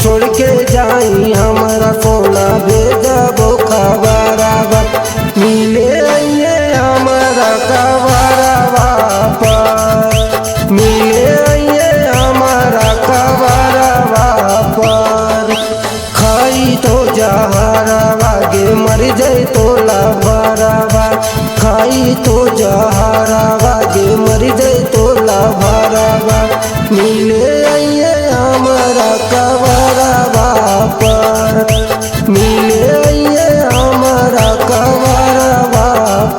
छोड़ के जाई हमारा सोना भेजबो खबरवा। मिले आइए हमारा कबरवा पर, मिले आइए हमारा कबरवा पर। खाई तो जहरवा गे मर जाए तो लभरवा, खाई तो जहरवा गे मर जाए तो लभरवा। मिले आइए हमारा कबरवा पर, मिले आइए हमारा कबरवा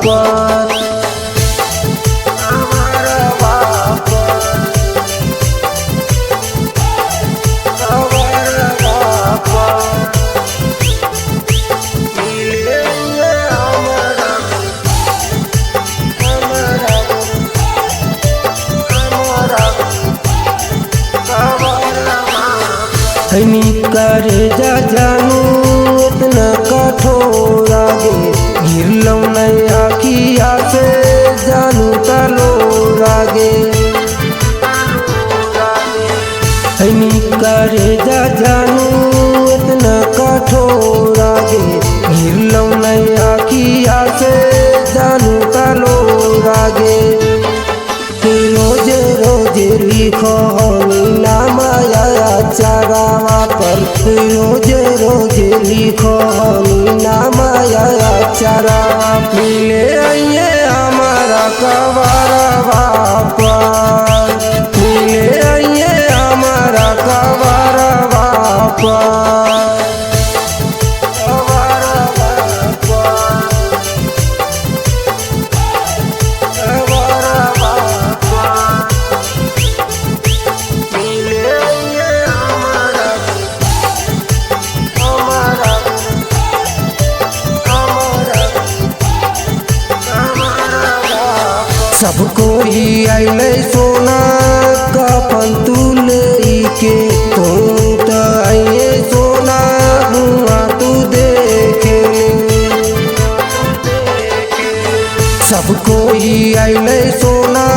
पर। कर जा जानू इतना कठोर आगे, गिरलौ नहीं आखिया से जानू तलो आगे। कर जा जानू इतना कठोर आगे, गिरलौ नहीं आखिया से जानू तलो आगे। रोजे रोजे लिखो नाम चारावा पर, रोजे रोजे लिखो नाम चारावा। मिले आइए हमारा कबरवा पर, मिले आइए हमारा कबरवा पर। सब कोई आइले सोना कफन तू लेके, तू तो आइए सोना हुआ तू देखे। सब कोई आइले सोना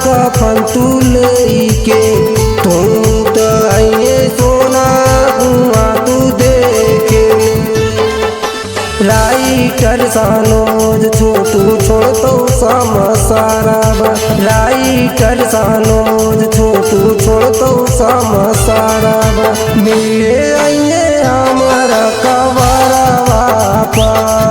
कफन तू लेके, तू तो आइए सोना हुआ तू देखे। राइटर सानोज छोटू छोड़ तो सारा, राइटर सानोज छोटू छोड़ तो सारा। मिले आइए हमारा कबरवा पर।